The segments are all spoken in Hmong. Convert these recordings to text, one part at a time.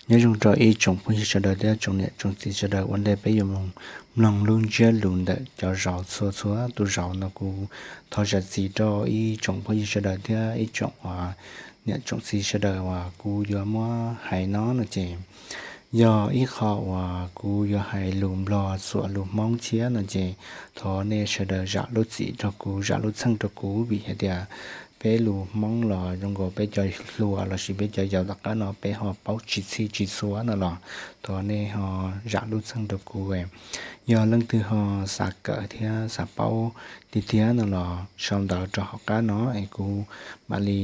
Nyob zoo rau ib tsoom phooj ywg sawv daws thiab tsoom niam tsoom txiv sawv daws, ua ntej peb yuav mus mloog lub ntsiab lus ntawm cov zauv txhua txhua tus zauv no, kuv thov zam txim rau ib tsoom phooj ywg sawv daws thiab ib tsoom niam tsoom txiv sawv daws uas kuv yuav muab hais no no ces yog ib qho uas kuv yuav hais lus Nplog xuas lus Hmoob thiab no ces thov nej sawv daws zam lub txim rau kuv, zam lub txheej rau kuv, vim hais tias peb lus Hmoob los zoo nkaus peb cov hluas lossis peb cov yaus tom qab no peb ho paub tsis txhij tsis txhua no los thov nej ho zam lub txheej rau kuv. Yog leej twg ho xav kawm thiab xav paub tiag tiag no los sau ntawv rau hauv qab no es kuv mam li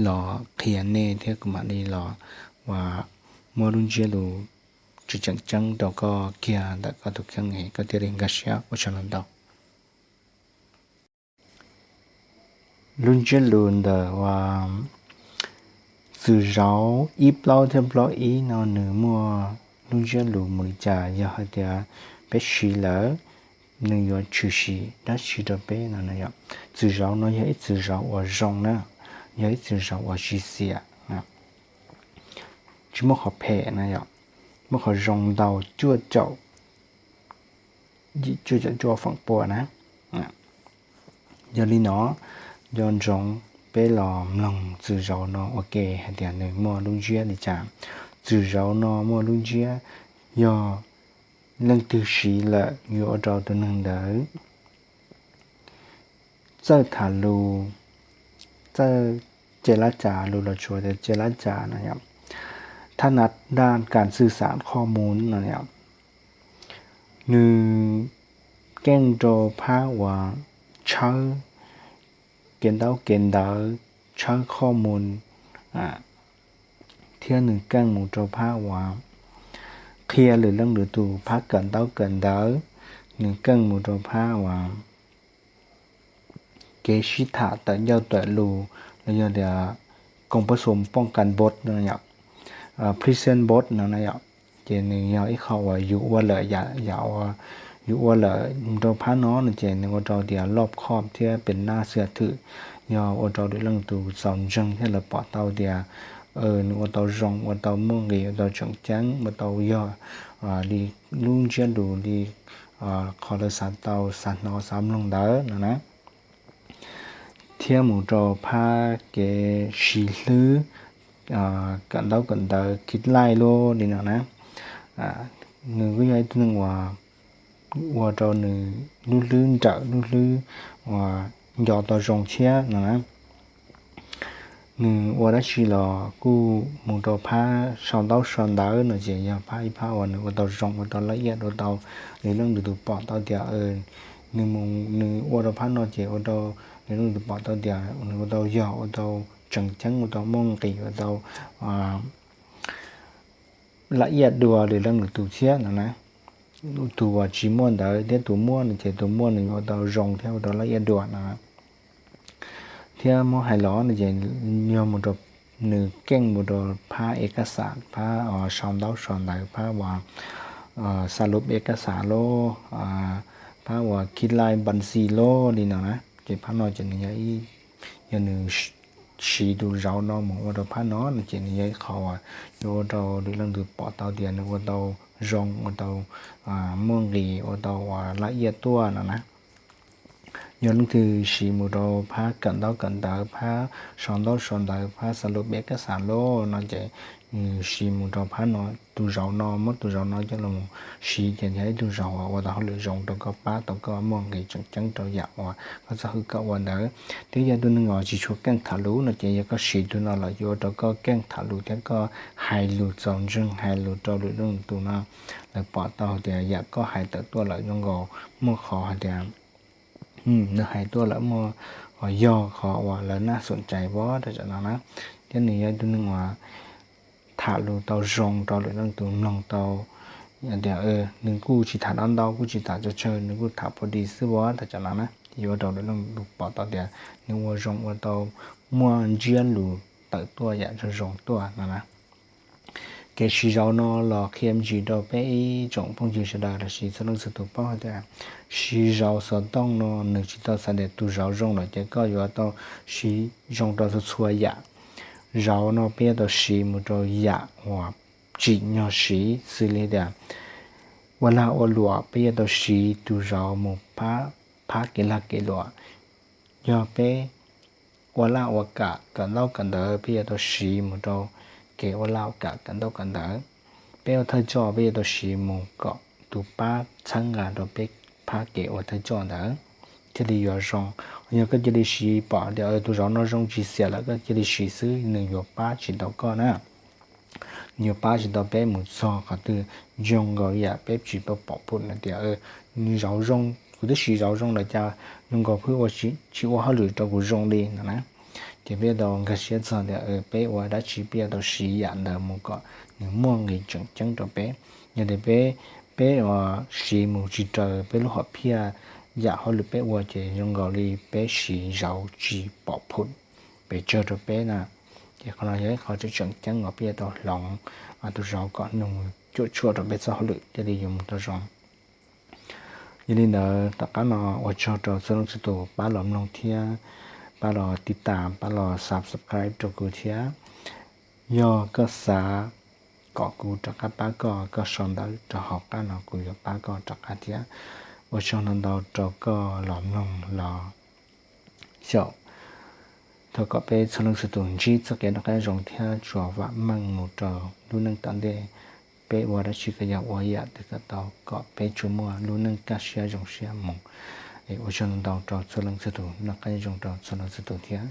los qhia nej thiab kuv mam li los uas muab lub ntsiab lus tseem ceeb rau koj kiag ntawm koj tus kheej es koj thiaj li nkag siab. Ua tsaug ntau. Lub ntsiab lus ntawm uas txwm zauv ib plaub thiab plaub ib no nws muaj lub ntsiab lus mus li cas, yog hais tias peb siv lawm nws yuav tshwm sim dab tsi rau peb no yom. Txwm zauv no yog ib txwm zauv uas zoo na, yog ib txwm zauv uas tsis xiam, tsis muaj qhov phem na yom, muaj qhov zoo ntau cuaj caum cuaj caum cuaj feem pua na. Yog li no, nco ntsoov peb los mloog txwm zauv no ua ke hais tias nws muaj lub ntsiab li cas. Txwm zauv no muaj lub ntsiab yog leej twg siv lawm yuav ua rau tus neeg ntawd txawj tham lus, txawj ce lab cas, lus los tsuas tias ce lab cas no yom, thab nab daj kas xwj xam qhoj mus no yom. Nws keej rau phab uas tshawb kev ntaub kev ntawv, tshawb qhoj mus, thiab nws keej mus rau phab uas qhia lwm leej lwm tus phab kawm ntaub kawm ntawv, nws keej mus rau phab uas kev sib tham tawm ncauj tawm lus, los yog tias koom pab xum pooj kas npod no yom, prison npod no na yom. Ces nws yog ib qho uas yus ua lawm yam, yam uas yus ua lawm rau phab no no ces nws ua rau tias loj khoj thiab pes nab xwm thwm, yog ua rau lwm leej tus txaus ntseeg thiab lawv pom tau tias nws ua tau zoo, ua tau muaj nqis, ua tau tseem ceeb, ua tau yog li lub ntsiab lus li qhov lawv xav tau xav hnov xav mloog ntawd no na. Thiab mus rau phab kev siv hlwb kawm ntaub kawm ntawv khiv laij lub li no na. Nws kuj yog ib tug neeg uas ua rau nws lub hlwb nrawm, lub hlwb uas nco tau zoo thiab no na. Nws ua dab tsi los kuj mus rau phab sau ntaub sau ntawv no ces yog phab ib phab uas nws ua tau zoo, ua tau laj iab, ua tau lwm leej lwm tus pom tau tias nws mus nws ua rau phab no ces ua rau lwm leej lwm tus pom tau tias nws ua tau yog, ua tau tseem ceeb, ua tau muaj nqis, ua tau laj iab dua lwm leej lwm tus thiab no na. Tus uas tsis muaj ntawd thiab tus muaj no ces tus muaj nws ua tau zoo thiab ua tau laj iab dua no. Thiab muab hais los no ces yog mus rau nws keej mus rau phab ev kaj xas, phab sau ntaub sau ntawv, phab uas xa lub ev kaj xas lub, phab uas khiv laij npas xis lub li no na. Ces phab no ces nws yog nws siv tus zauv no mus ua rau phab no no ces nws yog ib qho uas yuav ua rau lwm leej twg pom tau tias nws ua tau zoo, ua tau muaj nqis, ua tau uas laj iab tuaj no na. Yog leej twg siv mus rau phab kawm ntaub kawm ntawv, phab sau ntaub sau ntawv, phab xa lub ev kaj xas lub no ces nws siv mus rau phab no. Tus zauv no, muab tus zauv no coj los siv ces yog ib tug zauv uas ua tau hauj lwm zoo rau koj, pab tau koj muaj nqis tseem ceeb rau yam uas koj txoj hauj lwm koj ua ntawd. Thiab yog tus neeg uas tsis tshua keej tham lus no ces yog koj siv tus no los yuav ua rau koj keej tham lus thiab koj hais lus txaus ntseeg, hais lus rau lwm leej tus no lawv pom tau tias yam koj hais tawm tuaj lawm zoo nkaus muaj qhov hais tias nws hais tuaj lawm muaj qhov yog, qhov uas lawv naj xum cai vov rau tam no na. Thiab nws yog ib tug neeg uas tham lus tau zoo rau lwm leej tus mloog tau tias nws kuj tsis tham ntau ntau, kuj tsis tham tsawg tsawg, nws kuj tham pov dis xwb vov rau tam no na. Yuav ua rau lwm leej tus pom tau tias nws ua zoo, ua tau muaj ntsiab lus tawm tuaj yam zoo zoo tuaj no na. Kev siv zauv no los qhia me ntsis rau peb ib tsoom phooj ywg sawv daws lossis txhua leej txhua tus paub hais tias siv zauv xov tooj no nws tsis tau xav tias tus zauv zoo lawm ces koj yuav tau siv zoo rau txhua txhua yam. zauv no peb yuav tau siv mus rau yam uas tsim nyog siv xws li tias ua lag ua luam, peb yuav tau siv tus zauv mus phab kev lag kev luam. Yog peb ua laj ua kam kawm ntaub kawm ntawv, peb yuav tau siv mus rau kev ua laj ua kam kawm ntaub kawm ntawv. Peb ua thawj coj, peb yuav tau siv mus kom tus pab txhawb nqa rau peb phab kev ua thawj coj ntawd thiaj li yuav zoo. Yog koj cia li siv pom tias tus zauv no zoo tsis xiam lawm, koj cia li siv xwb, nws yuav pab tsis tau koj na. Nws yuav pab tsis tau peb mus txog qhov twg. Zoo nkaus yam peb tsis tau pom phum na tias nws zauv zoo, kuv twb siv zauv zoo lawm cas zoo nkaus pheej tsis ua hauj lwm rau kuv zoo li no na. Ces peb yuav tau nkag siab txog tias peb ua dab tsi peb yuav tau siv yam ntawd mus kom nws muaj nqis tseem ceeb rau peb. Yog tias peb, peb siv mus tsis raws peb lub hom phiaj, yam hauj lwm peb ua ces zoo nkaus li peb siv zauv tsis pom phum pes tsawg rau peb na. Ces qhov no yog ib qho tseem ceeb uas peb yuav tau hloov tus zauv kom nws cuam tshuam rau peb txoj hauj lwm thiaj li yuav mus tau zoo. Yog li ntawd tom qab no ua tsaug rau txhua leej txhua tus pab los mloog thiab pab los tiv tas, pab los subscribe rau kuv thiab. Yog koj xav kom kuv rov qab pab koj, koj sau ntawv rau hauv qab no kuv yuav pab koj rov qab thiab. Ua tsaug ntau ntau rau koj los mloog los xyaum. Thov kom peb txhua leej txhua tus ntsib txoj kev noj qab zoo thiab tsuas vam meej mus rau lub neej tom ntej. Peb ua dab tsi koj yog ua yam twg kom tau kom peb tsuas muaj lub neej kaj siab zoo siab mus. Ua tsaug ntau ntau rau txhua leej txhua tus, noj qab zoo rau txhua leej txhua tus thiab.